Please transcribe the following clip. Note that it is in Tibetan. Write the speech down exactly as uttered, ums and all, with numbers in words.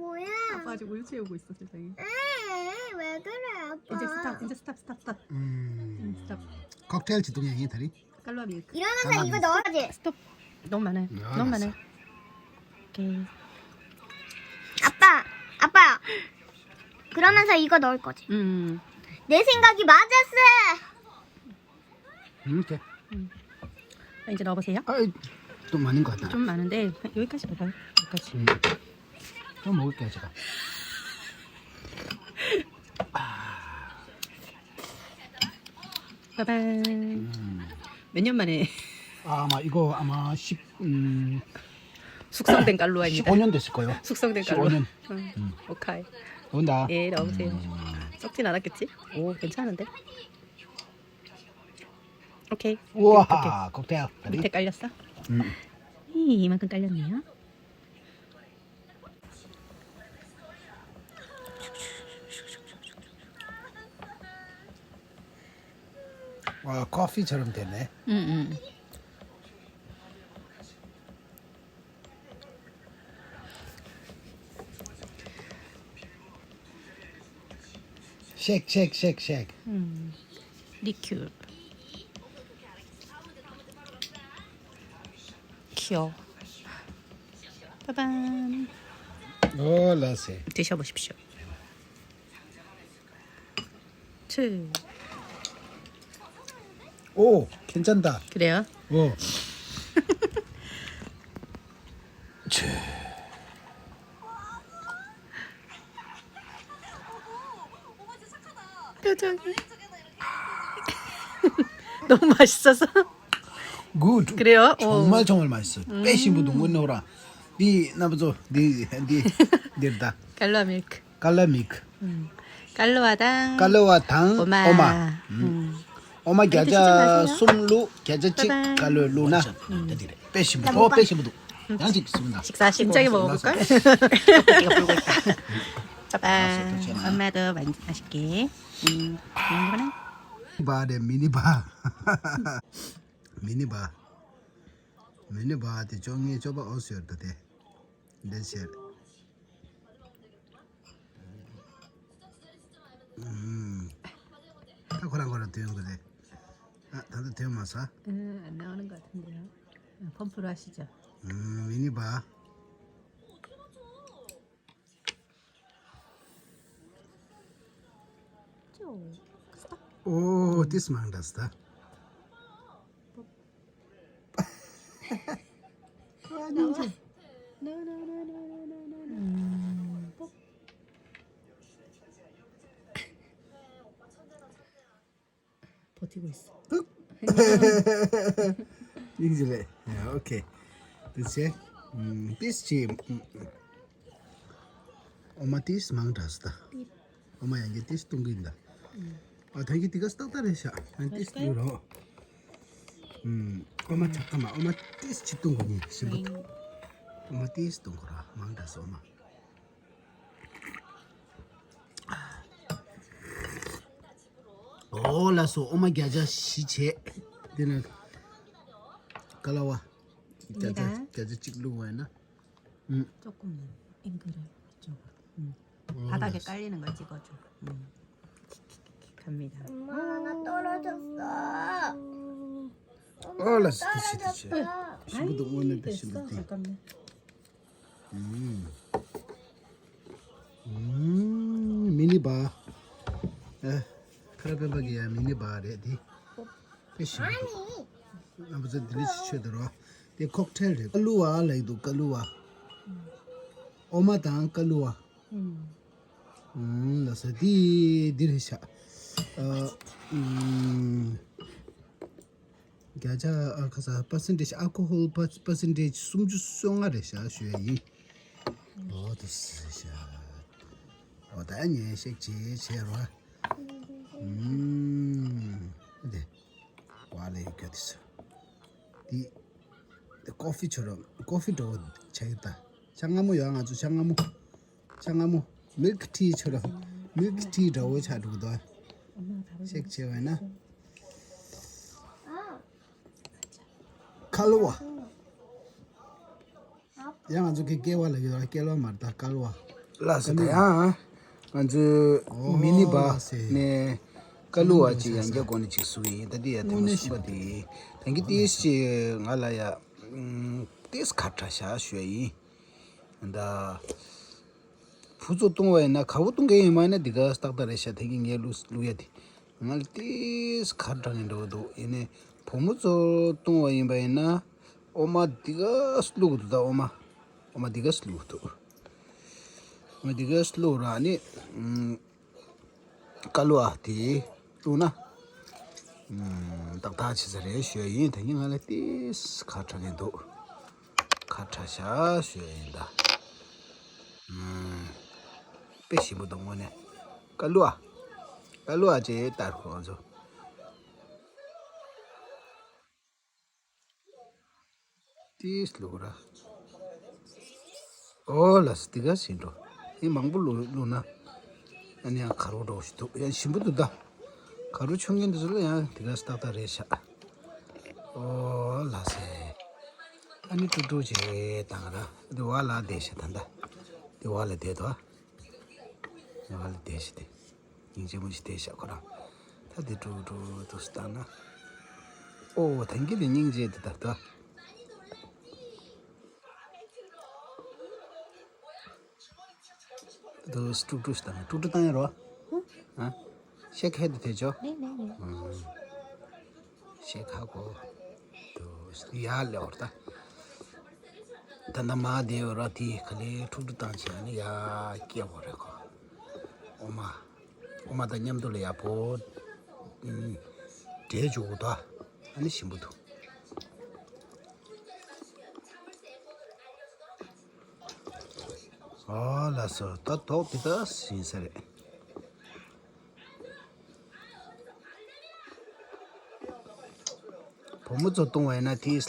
뭐야? 아빠 아직 우유 채우고 있어, 세상에. 에, 왜 그래, 아빠? 이제 스탑, 이제 스탑, 스탑, 스탑. 음. 스탑. 칵테일 지동이 아니야, 다리? 깔로아 밀크. 일어나서 이거 넣어야지. 스톱. 너무 많아요. 아, 너무 많아요. 오케이. 아빠, 아빠. 그러면서 이거 넣을 거지. 음. 내 생각이 맞았어. 음, 이렇게. 아, 이제 넣어보세요. 아, 좀 많은 것 같다. 좀 많은데 여기까지 넣어요. 여기까지. 음. 좀 먹을게요, 제가. 빠밤. 몇 년 만에 아, 아마 이거 아마 십, 음, 숙성된 깔로아입니다. 십오 년 됐을 거예요. 숙성된 깔로아. 십오 년. 응. 오카이. 온다. 예, 넣어보세요. 썩진 않았겠지? 오, 괜찮은데? 오케이. 우와, 칵테일. 다리. 밑에 깔렸어? 음. 이, 이만큼 깔렸네요. 와, 커피처럼 되네. 응, 응. 쉐이크, 쉐이크, 쉐이크, 쉐이크. 음. 리큐. 귀여워. 빠밤. 오, 라세. 드셔보십시오. 트. 오, 괜찮다. 그래요? 오. 치. 표정이. 너무 맛있어서. Good. 그래요? 정말 정말 맛있어. 빼신 부도 못 넣어라. 네 나부터 네 네. 네 다. 깔로아 밀크. 깔라 milk. 깔로아당. 깔로아당. 오마. 오마. 음. 오마 이렇게 계좌 시작하세요. 숨 로 계좌 찍 빠밤. 깔로 루나. 빼신 부도. 어, 빼신 부도. 양식 있습니다. 식사 진작에 먹어볼까? 이거 불고 있다. 아, 빠밤. 진짜. 엄마도 많이 맛있게. 음. 이거는 bar 대 mini bar. mini bar. mini bar དེ་བཅོ་ལྔའི་བཅོ་པ་ཨོ་ཟེར་ད་དེ། འདི་ཟེར། ཨུམ། ད་ཁོ་རང་ཁོ་རང་ཐོན་དགོས་རེད། ཨ་ད་ལྟ་ཐོན་མ་ས། 음, 안 나오는 것 같은데요. 아, 펌프로 하시죠. ཨུམ། mini bar. 쭉. 스탑. 오, this mang das da. No, no, no, no, no, no, no, no. 음. 버티고 있어. ཡིན་ཟེར་རེད། ཡ་ཨོ་ཁེ། དེ་ཚེ། ཨུམ། ཏིས་ཅི། ཨུམ། ཨོ་མ་ཏིས་མང་དྲགས་ད། ཨོ་མ་ཡང་གི་ཏིས་བཏུང་གི་ཡིན་ད། ཨ་ད་གི་ཏི་ག་སྟག་ད་རེད་ཤག་ཡང་ཏིས་བཏུང་རོགས། ཨུམ། ཨོ་མ་ཆག་ག་མ་ཨོ་མ་ཏིས་ཅི་བཏུང་གི་ཡིན་ཞིམ་པོ། ཨོ་མ་ཏིས་བཏུང་གི་ར་མང་དྲགས་ཨོ་མ། ཨོ་ལ་སོ་ཨོ་མ་བརྒྱ་ཆ་བཞི་བྱས། འདི་ནི་ཀ་ལ་བ་བརྒྱ་ཆ་ཡིན་ད། བརྒྱ་ཆ་གཅིག་བླུགས་པ་ཡིན་ན། 조금 앵글을 이쪽으로. 음. 바닥에 깔리는 걸 찍어줘. 음. 갑니다. 엄마, 하나 떨어졌어. ཨོ་ལ་སོ་དེ་བྱས་དེ་བྱས། ཞིམ་པོ་འདུག་དངོས་གནས་དེ་ཞིམ་པོ་འདུག་དེ། 잠깐만. ཨུམ། ཨུམ། མི་ནི་བ། ཨེ། ཁ་ར་པན་པ་གི་ཡ་མི་ནི་བ་རེད་དེ། དཔེ་ཞིམ་པོ་འདུག་རྣམ་པ་ཚོ་འདི་ལས་ཆི་ཆོད་དུ་རོ། དེ་ཁོག་ཐལ་རེད། ཀ་ལུ་བ་ལ་ཡི་འདུག་ཀ་ལུ་བ། ཨོ་མ་དང་ཀ་ལུ་བ། ཨུམ། ལ་ས་དེ་འདི་རེད་ཤག་ཨ། ཨུམ། བརྒྱ་ཆ་ཨ་ཁ་ས་percentage alcohol percentage སུམ་ཅུ་སོ་ལྔ་རེད་ཤག་ཞུ་ཡ་ཡིན། ཨོ་དེ་སི་ཤག་ཨོ་ད་ངས་ཤེག་བྱེད་བྱེད་རོ། ཨུམ། དེ་ཀ་ལ་ཡོད་རྒྱུ་དེ་སི། དེ་ཀོ་ཕི་ཆོ་རོ་ཀོ་ཕི་འགྲོ་ཆ་ཡོད་ད། ཆ་སྔ་མོ་ཡོད་ང་ཚོ་ཆ་སྔ་མོ། ཆ་སྔ་མོ། milk tea ཆོ་ར། milk tea འདྲ་བོ་ཆགས་འགྲོ་གི་འདུག་ཤེག་བྱས་པ་ན། ཀ་ལུ་བ། ཡང་ང་ཚོ་གི་ཀེ་བ་ལ་ཡོད་ར་ཀེ་ལོ་མར་ད་ཀ་ལུ་བ། ལགས་སོ། ད་ཡང་ང་ཚོའི་མི་ནི་བ་ནས་ཀ་ལུ་བ་ཅིག་ཡང་བསྐྱར་སྒོ་ནས་ཅིག་བཟོ་གི་ཡིན། ད་འདི་ཡ་ཐེངས་མ་གསུམ་པ་དེ་ཡིན། ད་གིན་ཏིས་ཅིག་ང་ལ་ཡ་ཏིས་ཁ་ཁྲ་ཤ་ཞུ་ཡ་ཡིན། ད་བུ་ཚོ་བཏུང་བ་ཡིན་ན་ག་བོ་བཏུང་གི་ཡིན་མ་ཡིན་ན་འདི་ག་ཏག་ཏག་རེད་ཤག་ད་གིན་ངས་བླུགས་བླུགས་ཡ་དེ་ང་ལ་ཏིས་ཁ་ཁྲ་ངན་འགྲོ་འདུག་ཡིན་ནའི་བུ་མོ་ཚོ་བཏུང་བ་ཡིན་པ་ཡིན་ན། འོ་མ་འདི་ག་བླུགས་འདུག་ད་འོ་མ། འོ་མ་འདི་ག་བླུགས་འདུག་འོ་མ་འདི་ག་བླུགས་ར་ནི། ཀ་ལུ་ཨ་དེ་བླུགས་ན། ཏག་ཏག་བྱེད་ས་རེད་ཞུ་ཡ་ཡིན། ད་ནི་ང་ལ་ཏིས་ཁ་ཁྲ་ནས་འདུག་ཁ་ཁྲ་ཤ་ཞུ་ཡ་ཡིན་ད། དཔེ་ཞིམ་པོ་འདུག་དངོས་གནས། ཀ་ལུ་ཨ། ཀ་ལུ་ཨ་ཅེ་ལྟར་ཁོང་ཚོ། ཏིས་བླུགས་ར། ཨོ་ལགས་སོ། འདི་ག་ཟིན་འགྲོ། ཨེ་མང་པོ་བླུགས་བླུགས་ན། ཨ་ནི་ཡང་ཁ་རོ་འགྲོ་ཞིག་འདུག་ཡང་ཞིམ་པོ་འདུག་ད། ཁ་རོ་མཆོད་མཁན་དེ་ཚོ་ལ་ཡང་འདི་ག་ཏག་ཏག་རེད་ཤག་ཨོ་ལགས་སེ། ཨ་ནི་ཀྲུག་ཀྲུག་བྱེད་དང་ར། འདི་བ་ལ་བསྡད་ཤག་ད་ལྟ། འདི་བ་ལ་བསྡད་དོ། འདི་བ་ལ་བསྡད་ཤག་དེ། སྙིང་རྗེ་མོ་ཞིག་བསྡད་ཤག་ཁོ་རང་། ད་དེ་ཀྲུག་ཀྲུག་ཏུ་བཏང་ན། ཨོ་ཐང་གི་ལས་སྙིང་རྗེ་དེ་ད་ལྟ། དུ་ཀྲུག་ཀྲུག་ཞིག་བཏང་ཀྲུག་ཀྲུག་བཏང་ཡ་རོ། ཨ། ཤེ་ཁ་དེ་དེ་ཅོ། ནེ་ནེ་ནེ། ཤེ་ཁ་གོ། དུ་ཡ་ལེ་བར་ད། ད་ནི་མ་བསྡད་ཡོད་ར། དེ་ག་ལེ་ཀྲུག་ཀྲུག་བཏང་བྱས་ནི་ཡ་སྐྱེ་བོ་རེད་གོ། འོ་མ། འོ་མ་དང་མཉམ་དུ་ལ་ཡག་པོ། འབྲས་འཇུག་གོ་ད། ཨ་ནི་ཞིམ་པོ་འདུག་ཨོ་ལགས་སོ། ད་དོག་དེ་ད་ཟིན་ས་རེད། བུ་མོ་ཚོ་བཏུང་བ་ཡིན་ན་ཏིས་